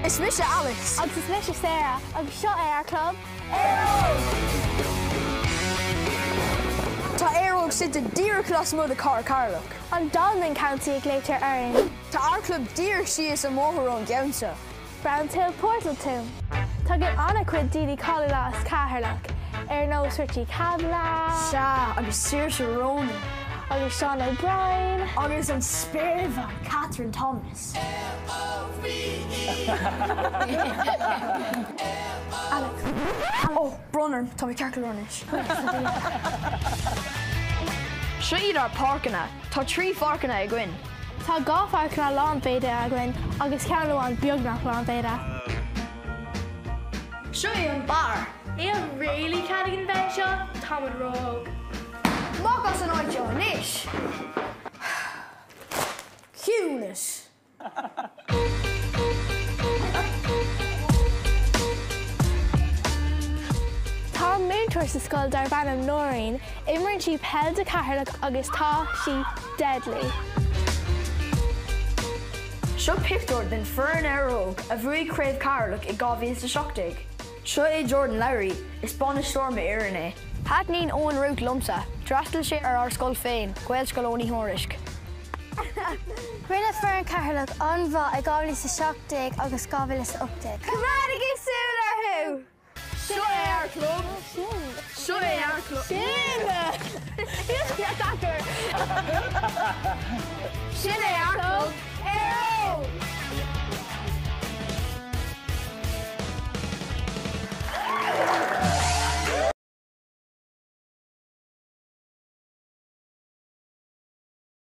Is mise Alex. Agus is mise Sarah agus seo é ár club, Éire Óg! Tá Éire Óg suite díreach lasmuigh de Chathair Cheatharlach. An Dolmen County a ghlaoitear orainn. Tá ár club díreach síos an mbóthar ón gceann seo. Roundhill Portaltown. Tagann an-chuid daoine cáiliúla as Ceatharlach, ar nós Richie Kavanagh. Sea, agus Saoirse Ronan. Agus Sean O'Brien. Agus an spéirbhean Kathryn Thomas. L-O-V-E. Alex. Ó, brón orm, tá mé ceart go leor anois. Seo iad ár páirceanna. Tá 3 pháirceanna againn. Tá 2 pháirceanna lánmhéide againn agus ceann amháin beagnach lánmhéide. Seo é an beár. Níl really cead againn bheith anseo, táimid ró-óg. Amach as an áit seo anois! Ciúnas! Tá múinteoir sa scoil darb ainm Nóirín. Imríonn sí peil do Cheatharlach agus tá sí deadly. Seo pictiúr den foireann Éire Óg a bhuaigh Craobh Cheatharlach i 2017. Seo é Jordan Lowry, is bainisteoir mo fhoireann é. Taitníonn Eoin Root liomsa, d'fhreastail sé ar ár scoil féin, Gaelscoil Eoin Uí Thuairisc. Rinne foireann Cheatharlach an-mhaith i 2017 agus 2018. Coimeádaigí súil orthu! Seo é ár gclub! Seo é ár gclub! Sin! Sin é ár.